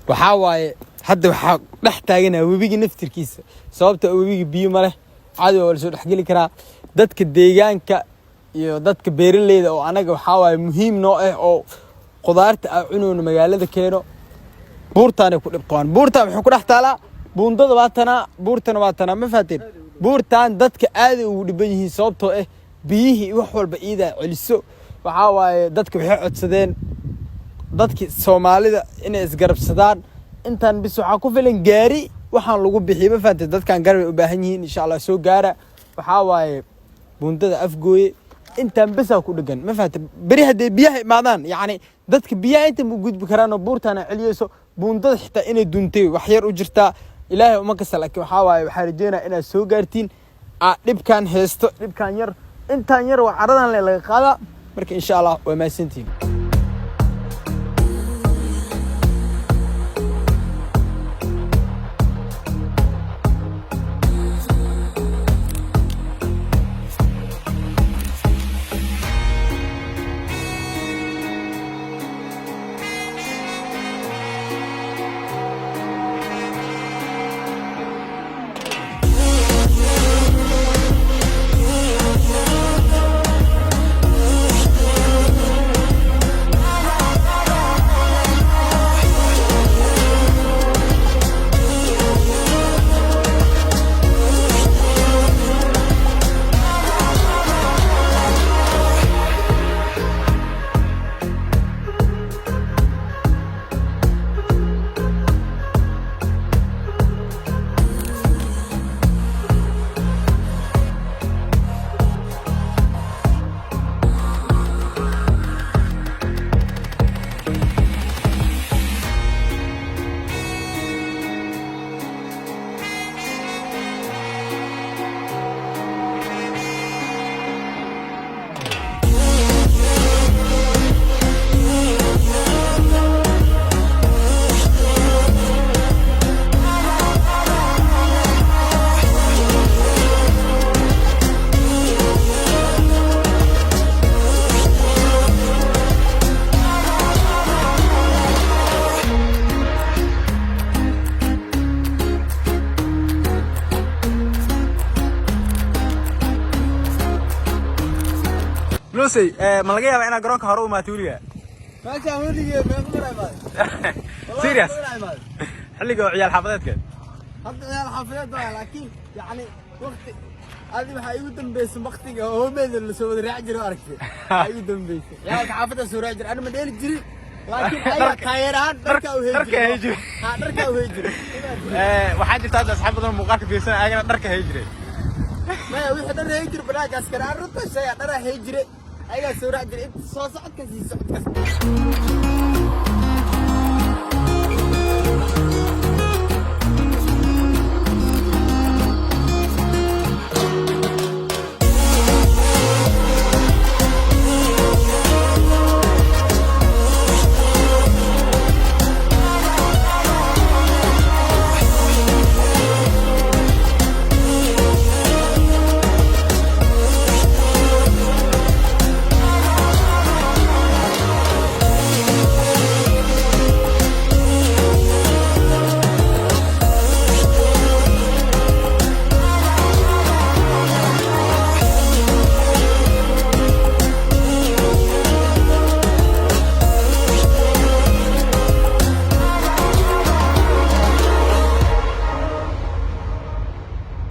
Waxaa waaye hadda waxaa dhex taaganaa webiga naftirkiisa, sababta webiga biyo ma leh, caadi waa lasoo dhexgeli karaa. Dadka deegaanka iyo dadka beeraleyda oo anaga waxaa waaye muhiim noo ah oo qudaarta aa cunayno magaalada keeno, buurtaanay ku dhib qabaan. Buurtaan wuxuu ku dhex taalaa buundada, waa tanaa, buurtana waa tanaa, ma fahateen? Buurtaan dadka aaday ugu dhiban yihiin, sababtoo ah biyihii wax walba iidaa celiso. Waxaa waaye dadka waxay codsadeen dadki Soomaalida inay isgarabsadaan. Intaan bis waxaa ku filan gaari waxaan lagu bixiyay, ma fahanteen? Dadkan garab ay u baahan yihiin. Insha Allah soo gaara. Waxaa waaye buundada Afgooye intaan besaa ku dhegan, ma fahanteen? Beri hadday biyaha imaadaan, yacni dadka biyaha inta ma gudbi karaan oo buurtaana celiyeyso. Buundada xitaa inay duntay wax yar u jirtaa, Ilaahay uma kasta, laakiin waxaa waaye waxaa rajeynaya inaad soo gaartiin aa dhibkan haysto, dhibkan yar, intaan yar waa caradan le laga qaadaa. Marka insha Allah waa mahadsantihiin. Losey, ma laga yaabaa inaad garoonka hore u imaatay weligaa? Meeshaan weligee meeqa mar imaaday? Serious? Xilliga oo ciyaal xaafadeedka? Hadda ciyaal xaafadeed waa, laakiin yacni waqti adi waxaa igu dambeysay waqtiga hoomeeda lasoo wada raaci jiray oo aragtay waxaa igu dambeysay ciyaalka xaafadda soo raaci jiray. Ani ma dheeli jirin, laakiin ayaga taageer ahaan dharka u heli dharka hay jiray. Ha, dharka u heli jiray. Waxaa jirta hadda asxaab badan oo muuqaalka fiirsan ayagana dharka hay jiray. Maya, wixii dhar hay jiray banaankaas kale aan runta sheega, dharaa hay jiray, ayagaa soo raaci jiray inta soo socodkaas iyo socodkaas.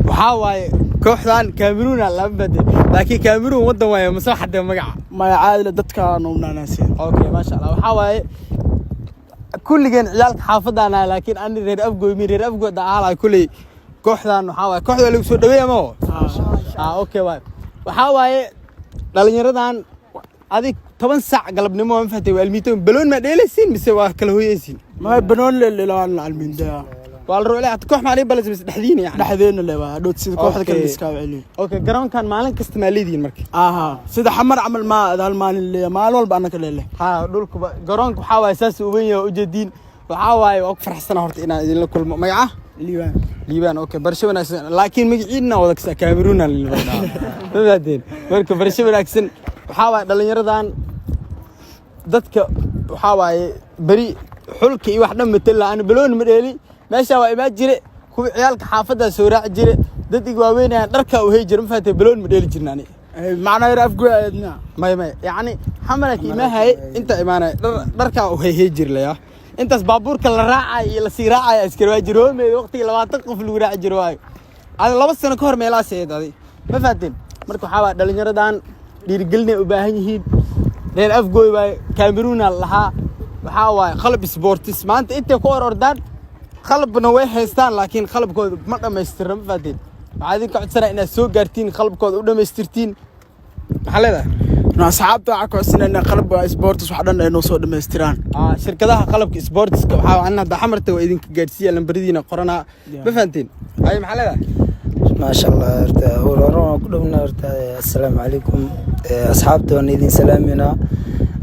Waxaa waaye kooxdan Cameroon lama badin, laakiin Cameroon wadan waaye, ma soo xadee magaca? Maya, caadile dadka nuumnaanaaseen. Okay, maasha Allah. Waxaa waaye kulligeen ciyaalka xaafadaan ahay, laakiin ani reer Afgoy mi reer Afgoy dacaala kulley. Kooxdan waxaa waaye kooxda lagu soo dhaweeya ma ah. Okay, waay, waxaa waaye dhalinyaradan adig 10 saac galabnimo, ma fahtay? Waa almiito baloon, ma dheelaysiin mise waa kala hooyeysiin? Maya, banoon leelelaan almindaa. Waa la roolay koox maalin balas mise dhexdiina yani? Dhexdeena le waa hadhood sida kooxda kale iskaa celiyo. Okay, garoonkan maalin kasta maa leedihiin marka? Aha, sida Xamar camal maa hal maalin leeya, maalin walba annaka leele. Ha, dhulka garoonka waxaa waaye saas u weyn yahay, ujeediin. Waxaa waaye waa ku faraxsana horta inaan idinla kulmo. Magaca? Liibaan. Liibaan, okay, barasho wanaagsan. Laakiin magaciina wada kasa Cameroon ma fahateen? Marka barasho wanaagsan. Waxaa waaye dhalinyaradan dadka waxaa waaye beri Xulka iyo wax dhan matala. Ani balooni ma dheeli. Meesha waa imaan jire, kuwa ciyaalka xaafaddaa soo raaci jire, dad ig waaweynayaan dharkaa u hey jire. Ma fahamtay? Balooni ma dheeli jirna ani. Macnaa yar Afgoy aadna. Maya, yacni Xamaraka imahaye, inta imaanaya dharkaa u hayhay jirlaya. Intaas baabuurka la raacay iyo lasii raacaya askari waa jiroomeeda. Waqtigii 20 qof lagu raaci jiro waayo. Adi 2 sano ka hor meelahaas ahayd adi. Ma fahanteen? Marka waxaa waa dhalinyaradan dhiirigelinay u baahan yihiin. Reer Afgooy waaye, Cameroona la lahaa. Waxaa waaye qalab sports maanta intay ku or ordaan, qalabna way haystaan, laakiin qalabkooda ma dhammaystirna. Ma fahanteen? Waxaa idinka codsanaa inaad soo gaartiin, qalabkooda u dhammaystirtiin. Maxaa leedahay? No, asxaabta waxaa ku codsanayna qalab sports wax dhan ay noo soo dhammaystiraan. Shirkadaha qalabka sportska waxaa anna hadda Xamarta waa idinka gaarsiiya, lambaradiina qoranaa. Ma fahanteen? Ay, maxaa leedahay? Maasha Allah, horta hore waan ku dhowna. Horta assalaamu calaykum. Asxaabta waan idin salaaminaa.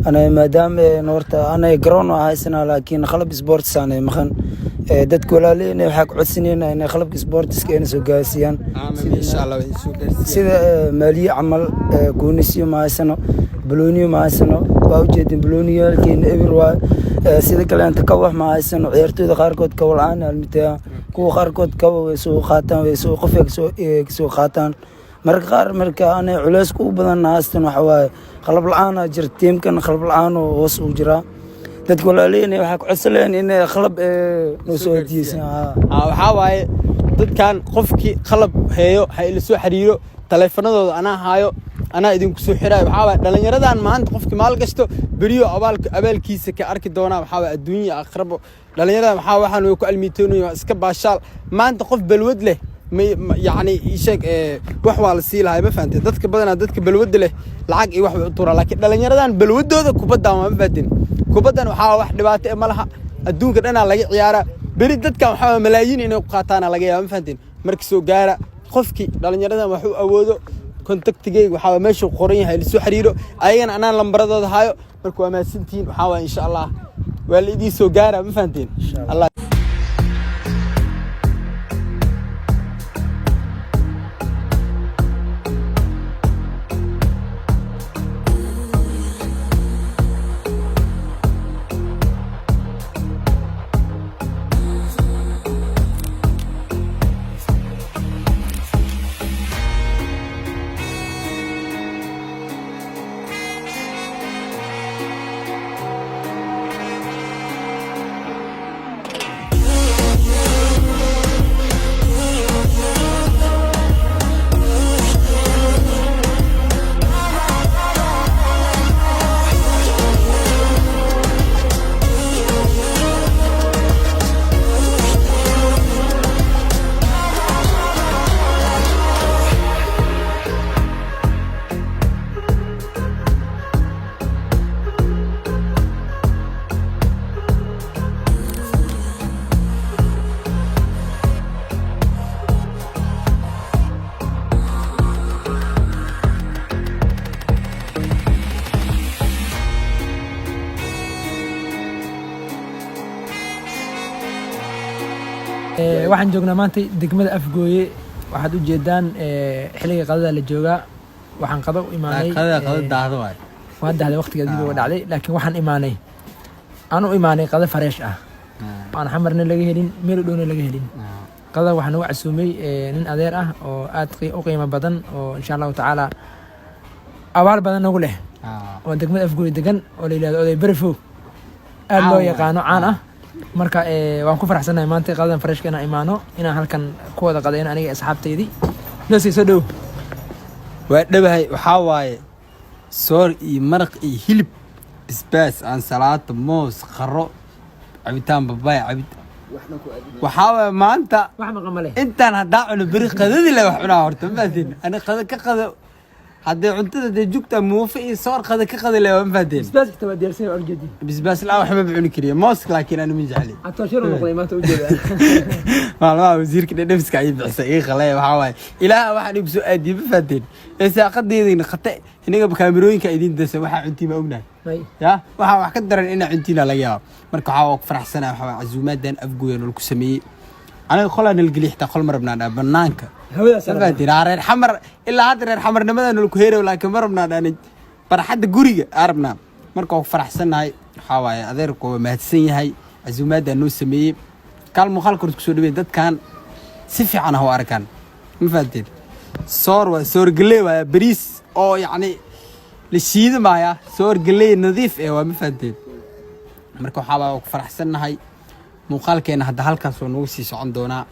Ana maadaama horta anay garoon waa haysanaa, laakiin qalab sports aanay maqan. Dadka walaaleyna waxaa ku codsanayna inay qalabka sportska ayna soo gaarsiiyaan. Insha Allah waa idin soo gaarsiiya. Sida maaliye camal, goonisyo ma haysano, balooniyo ma haysano. Waa ujeedin, balooniyaalkeena eber waa. Sida kaleenta kawax ma haysano. Ciyaartooyda qaarkood kaba la-aan almitaa, kuwa qaarkood kaba way soo qaataan, way soo qofay kasoo qaataan marka qaar. Marka anay culeys ugu badan haystan waxa waaye qalab la-aana jira. Tiimkan qalab la-aan oo hoos uu jiraa. Dadka walaaleyna waxaa ku codsan inay qalab noo soo hadiyeysan. Waxaa waaye dadkan qofkii qalab heeyo ha ila soo xiriiro. Taleefanadooda anaa haayo, anaa idinku soo xiraayo. Waxaa waaye dhalinyaradan maanta qofkii maal gashto beriyo abaalkiisa ka arki doonaa. Waxaa waaye adduunya aakhirabo dhalinyaradan waxaa waxaan way ku almiitoonaya, waa iska baashaal. Maanta qof balwad leh yacni ii sheeg, wax waa la sii lahay. Ma fahanteen? Dadka badanaa, dadka balwadda leh lacag iyo wax bay u turaa, laakiin dhalinyaradan balwadooda kubaddan waa. Ma fahanteen? Kubaddan waxaa wax dhibaato eh ma laha. Adduunka dhanaa laga ciyaaraa. Beri dadkan waxaa malaayiin inay ku qaataana laga yaaba. Ma fahanteen? Marka soo gaara. Qofkii dhalinyaradan wax u awoodo, contactigeyga waxaa meeshuu qoran yahay, lasoo xiriiro ayagana, anaan lambaradooda hayo. Marka waa mahadsantihiin. Waxaa waaya insha Allah waa la idiin soo gaara. Ma fahanteen? Allah. Waxaan joognaa maanta degmada Afgooye. Waxaad ujeedaan xilliga qadada la joogaa. Waxaan qado u imaanay Daahdo waay. Waa dahday, waqtiga dib uga dhacday, laakiin waxaan imaanay, aan u imaanay qado fresh ah, aan Xamarna laga helin, meel u dhowna laga helin. Qadada waxaa nagu casuumay nin adeer ah oo aad u qiimo badan, oo insha Allahu tacaala abaal badan nagu leh, oo degmada Afgooye degan, oo la yidhahdo Oday Berifow, aad loo Caan. yaqaano, caan ah. Marka waan ku faraxsanahay maanta qadadan freshka inaan imaano, inaan halkan ku wada qadayno aniga iyo asxaabtaydii. Nosii soo dhow. Waa dhawahay. Waxaa waaye soor iyo maraq iyo hilib, basbaas, ansalaato, moos, qaro, cabitaan babay, cabit. Waxaa waaye maanta wax maqan ma leh. Intaan haddaa cuno, beri qadadii le wax cunaa horta. Ma fahanteen? Ani qada ka qado haddee cuntada dee jugta muufe iyo soor, qada ka qadi le. Ma fahanteen? Basbaas xitaa waa diyaarsan yahay, ujeedi. Basbaas la-aan waxba ma cuni kariya. Mooska laakiin ani ma jecli. Catooshiru noqday maanta, ujeeda. Maalmaha wasiirka dhedhemiska ayay bixisa ii qalaya. Waxaa waaye ilaaha waxaan igu soo aadiyey. Ma fahanteen? Ee saaqadeedayna khate inaga kaamirooyinka idiin dasa waxaa cuntiin ma ognahay. May. Ya waxaa wax ka daran inaa cuntiina laga yaabo. Marka waxaa waa ku faraxsanaa. Waxaa waa casuumaadan Afgooya nol ku sameeyey. Aniga qolaa nalgeliya, xitaa qol ma rabnaa dhaa banaanka. Hawadaas. Ma fahanteen? Aa, reer Xamar ilaa hadda reer Xamarnimada nol ku heerow, laakiin ma rabnaa dhaan barxadda guriga aa rabnaa. Marka waa ku faraxsannahay. Waxaa waaye adeerku waa mahadsan yahay. Casuumaaddaa noo sameeyey. Kaal muuqaalka hor kusoo dhaweey dadkan, si fiican ah u arkaan. Ma fahanteen? Soor waa soor galey waaya, bariis oo yacni la shiidi maaya, soor galey nadiif eh waa. Ma fahanteen? Marka waxaa baa ku faraxsannahay. Muuqaalkeena hadda halkaas oo nagu sii socon doonaa.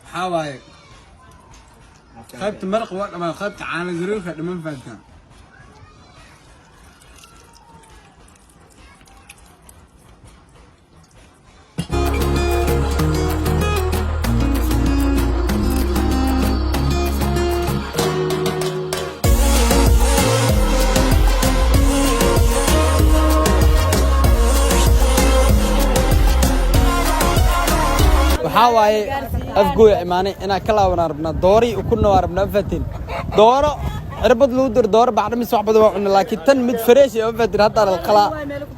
Waxaa waaye qaybta maraq waa dhamaan, qaybta caana garoorka dhiman. Fahantaan? Waxaa waaye Afgooya imaanay inaan ka laabanaan rabnaa. Doori ukunna waa rabnaa. Fatin dooro cirbad lagu diro, dooro bacdhamis wax badan waa cuna, laakiin tan mid fresh ah. Fatin hadda la qalaa.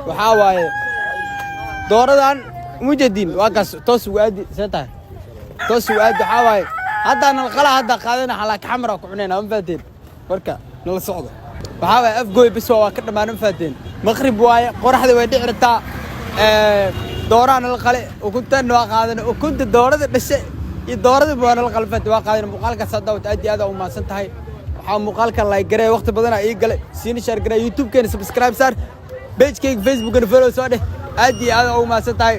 Waxaa waaye dooradan mujadiin waa kaas toos ugu aadi. See tahay? Toos ugu aadi. Waxaa waaye haddaa nala qalaa, haddaa qaadana xalaaka xamara ku cunayna. Ma fahateen? Marka nala socdo. Waxaa waaye Afgooy bis waa ka dhammaan. Ma fahateen? Maqrib waaye, qoraxda way dhici rabtaa. Dooraha nala qale, ukuntanna waa qaadana. Ukunta doorada dhashay iyo doorada waa nala qale. Fahateen? Waa qaadana. Muuqaalkaas hadda aad iyo aad u mahadsan tahay. Waxaa muuqaalkan like garee, waqti badanaa ii galay. Siina share garee, YouTube-keena subscribe saar, page-kayga Facebook-ana follow soo dheh. Aad iyo aad ugu mahadsan tahay.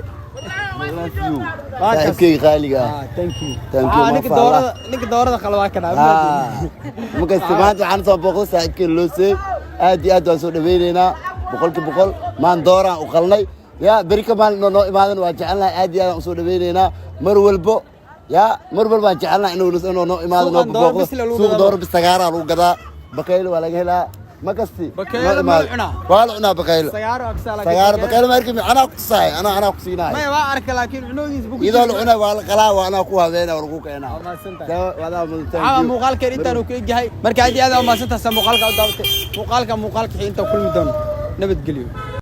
Saaxiibkayga qaaliga ah. Ah, thank you. Thank you, Ah, ninka ma doorada, ninka doorada qala waa kana. Markasta maanta waxaan soo booqday saaxiibkay loo seey. Aad iyo aad waan soo dhaweynaynaa, 100%. Maan dooraan u qalnay ya beri ka maalin noo imaadan. Waa jecelnahay, aad iyo aad aan usoo dhaweynaynaa mar walbo ya mar walbo waan jecelnahay inuu noo imaado, noo Suuqan dooro booqdo. bis lagu Suuq gadaa. Dooro bis sagaaraa lagu gadaa, bakaylo waa laga helaa. Ma kasti Bakaylo noo ma imaado. la cunaa? Waa la cunaa bakaylo. Sagaaro aksaa. Sagaaro bakaylo ma arki, anaa ku tusaay, anaa ku siinaay. Maya, waa arka, laakiin cunoogiis bu ku Iyadoo la cunay waa la qalaa, waa anaa ku habeena, waa lagu keenaa. Waa mahadsantahay. Wadaa mudan, thank Waxaa you. muuqaalkeen intaan uu ku egyahay. Marka aad iyo aad aa umahadsantahay saa muuqaalka u daawatay. Muuqaalka xigta intaan kulmi doono, nabadgelyo.